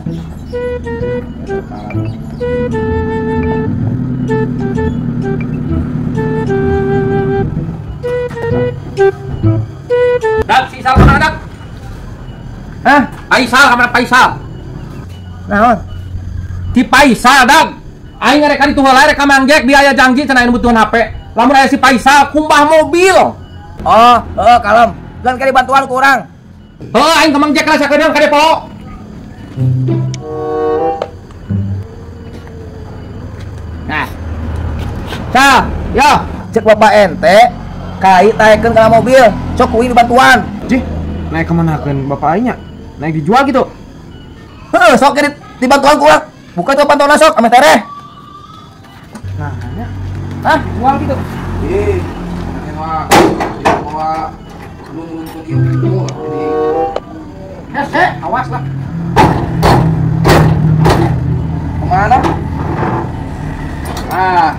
Dak si Isal mana dak? Hah? Paisal ka mana Paisal? Naon? Ti Paisal dak. Aing rek ka ditu heula rek ka Mang Jack biaya janji cenah anu butuhan HP. Lamun aya si Paisal kumbah mobil. Oh, heeh kalem. Lan kali bantuan ku urang. Heuh aing ka Mang Jack lah sakedeung ka depo. Nah. Sal, yo, cek bapak ente kai taekeun kana mobil, sok kuing dibantuan. Jih, naik kemana keun bapak aing nya? Naik dijual gitu. Heeh, sok di dibantuan ku urang. Buka tuh pantona sok ame tereh. Nah, nya. Hah? Jual gitu. Ih, mah bawa belum ieu jadi hese, awas lah. Kemana? Nah,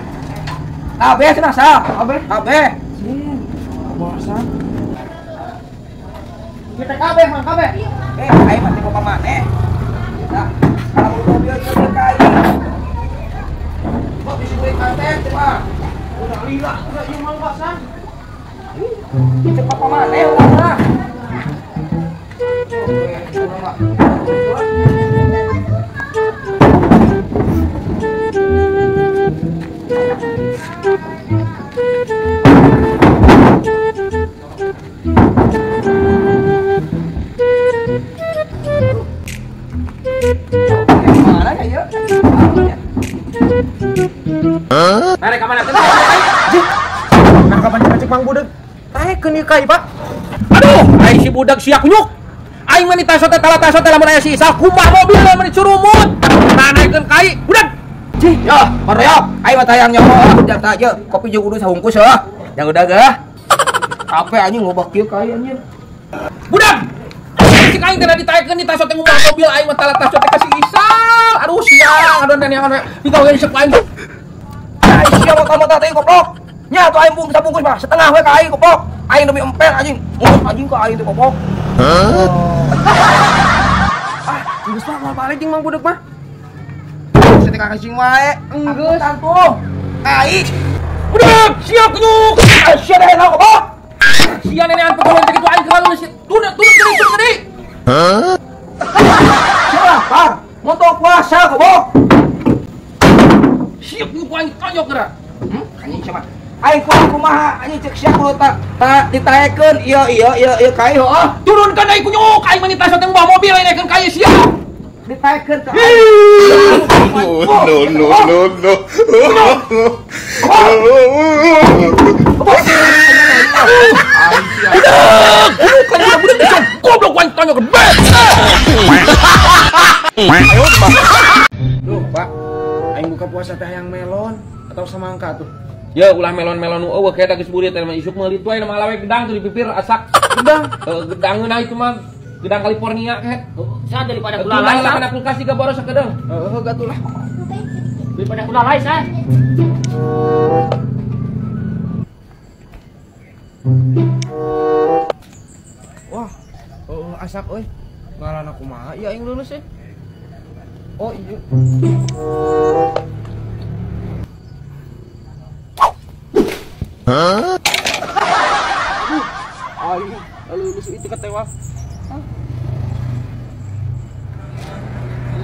kabeh cenah sal. Kabeh. Kabeh. Bosan. Kita kabeh mang kabeh. Eh, aing mah tipe maneh. Nah, kalau mobil ieu kai. Kok bisa beli kanten mah? Udah lila, udah ieu mang bosan. Cek papa maneh urang mah. Mana ya ieu? Narik ka mana? Jih. Nah kapan cek Mang Budeg? Taekeun ieu kai, Pak. Aduh, ai si budak sia kunyuk. Aing mah ditaso teh tala taso teh lamun aya si Isal kumbah mobil lamun dicurumut. Nah naikeun kai, budak. Cih, yo, koreok. Aing mah tayang nyaho, jam tah ieu kopi jeung udah sahungkus heuh. Yang udah geuh. Kape anjing loba kieu kai anjing. Budak. Si aing teh ditaekeun ditaso teh ngumbah mobil aing mah tala taso teh ka si Isal. Aduh siang, aduh neneangan we. Digawean seuk aing. Ai sia mota-mota teh goblok. Nya atuh aing bungkus bungkus mah setengah we ka aing goblok. Aing demi emper anjing. Ngurus anjing ka aing teh goblok. Hah? Ah, geus mah moal balik jeung Mang Budeg mah. Geus teh kakasing wae. Enggeus tuh. Kai. Budak, sia kunyuk. Sia deh naon goblok. Sia nenean pegawai teh kitu aing kelalu turun turun turun gede. Hah? Sia lapar. Motor puasa goblok. Sia kunyuk aing tonyok geura. Anjing siapa? Aing kudu kumaha anjing cek sia kudu ta ditaekeun ieu ieu ieu ieu kai heuh. Turunkeun aing kunyuk, aing mah ditaso teh ngumbah mobil aing naikeun kai sia. Ditaekeun ka aing. No no no no. Budak, budak budak bisa goblok aing tonyok bet. Ayo, Pak. Duh, Pak. Aing buka puasa teh yang melon atau semangka tuh. Ya ulah melon-melon nu eueuh kayak geus burit teh mah isuk meuli tuh aya mah lawe gedang tuh di pipir asak. Gedang. Gedang geunah itu mah gedang California kayak. Sa daripada kula lain lah kana kulkas juga boros sakedeung. Heeh, gatuh lah. Daripada kula lain sa. Wah, asak euy. Ngalana kumaha ieu aing lulus euy. Oh iya. Hah? Aing lulus itu ketewa.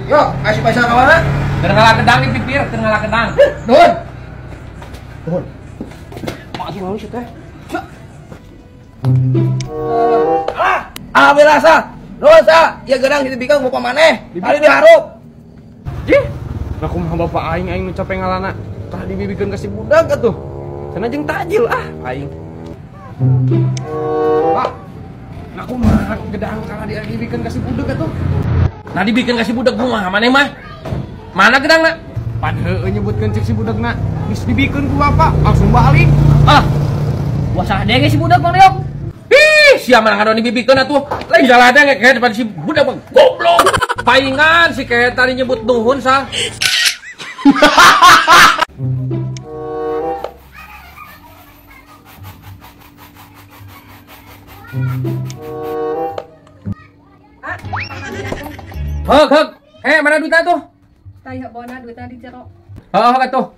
Yo, kasih Paisal ka mana? Keur ngalah gedang di pipir, keur ngalah gedang. Nuhun. Nuhun. Mak lulus teh. Ah, alhamdulillah sa. Nuhun sa, ieu gedang ditibikeun ku bapak maneh. Tadi diharup. Jih. Lah kumaha bapak aing aing nu capek ngalana. Tah dibibikeun ka si budak atuh. Cenah jeung takjil ah aing. Pak. Nah kumaha gedang kalah dibikeun ka si budak atuh. Nah dibikeun ka si budak kumaha maneh mah? Mana gedangna? Pan heueuh nyebutkeun cek si budakna. Geus dibikeun ku bapak langsung balik. Ah. Gua salah denge si budak Bang Reok. Ih, sia mah ngadon dibibikeun atuh. Lain salah denge kayak depan si budak mah goblok. Paingan si kayak tadi nyebut nuhun sal. Hek hek. Mana duitnya tuh? Tah ieu bona duitna di jero. Heeh, atuh.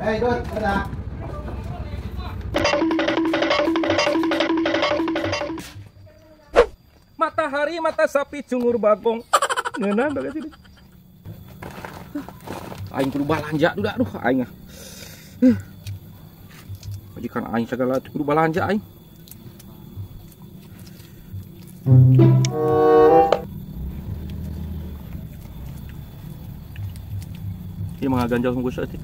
Hei, Dut, udah. Matahari mata sapi cungur bagong. Ngeunah bagas ini. Aing kudu balanja duda aduh aing ah. Majikan aing segala kudu balanja aing. Ieu mah ganjal hungkus eutik.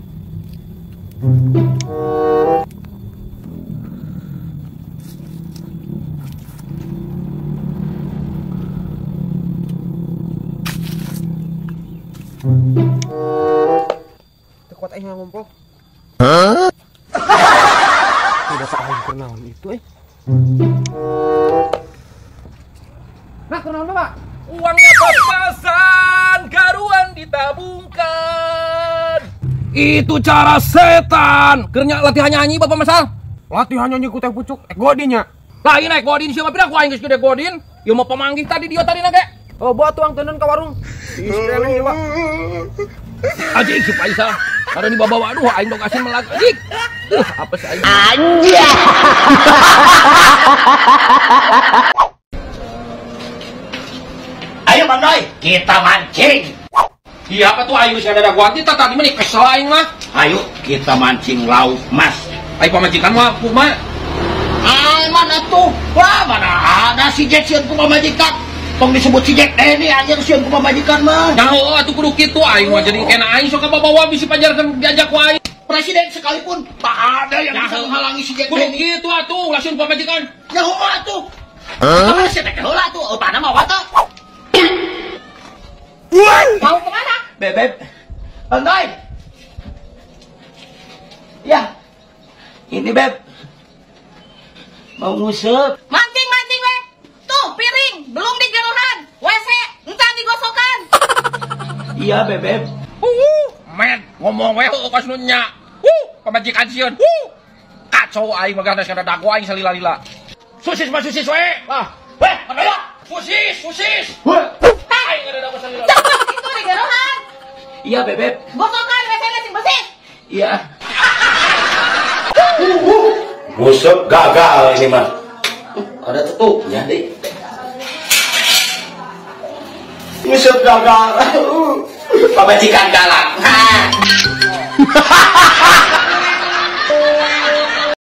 Teu kuat aing ngompol. Hah? Udah aing keur naon itu eh. Nah, keur naon Bapak? Uangnya pas-pasan, karuan ditabungkan. Itu cara setan. Kernya latihan nyanyi Bapak Masal. Latihan nyanyi ku teh pucuk ek godin nya. Lain ek godin siapa pindah ku aing geus gede godin. Ieu mah pamanggih tadi dia tadi na ge. Oh, bawa tuang teundeun ka warung. Di Pak. Anjing si Paisa. Ada di bawa aduh aing dong asin melak anjing. Apa sih aing? Anjing. Ayo Bang Doi, kita mancing. Iya apa tuh aing geus ada daguan teh tadi mah kesel aing mah. Ayo kita mancing lauk mas. Aing pamajikan mah kumaha? Ah, mana tuh? Wah, mana ada si Jack sieun ku pamajikan. Tong disebut si Jack ini anjir sieun ku pamajikan mah. Nah, heueuh atuh kudu kitu aing mah jadi kena aing sok kabawa bisi pajarkeun diajak ku aing. Presiden sekalipun tak ada yang bisa menghalangi si Jack Kudu kitu atuh ulah sieun pamajikan. Ya heueuh atuh. Heuh, si teh heula atuh, eupanna mah wata. Mau kemana? Bebek. Bang Doi. Ya. Ini Beb. Mau ngusep. Mancing-mancing we. Tuh piring belum digeruhan. WC encan digosokan. Iya, Bebek. Men, ngomong we heueuh kos nu nya. Pamajikan sieun. Kacau aing mah ganas kada dago aing salila-lila. Susis mah susis we. Lah, weh, Bang Doi. Susis, susis. Aing kada dago salila. Cepet itu digeruhan. Iya, Bebek. Gosokan WC-na sing bersih. Iya. Ngusep gagal ini mah. Ada tutupnya deh. Ngusep gagal. Pamajikan galak.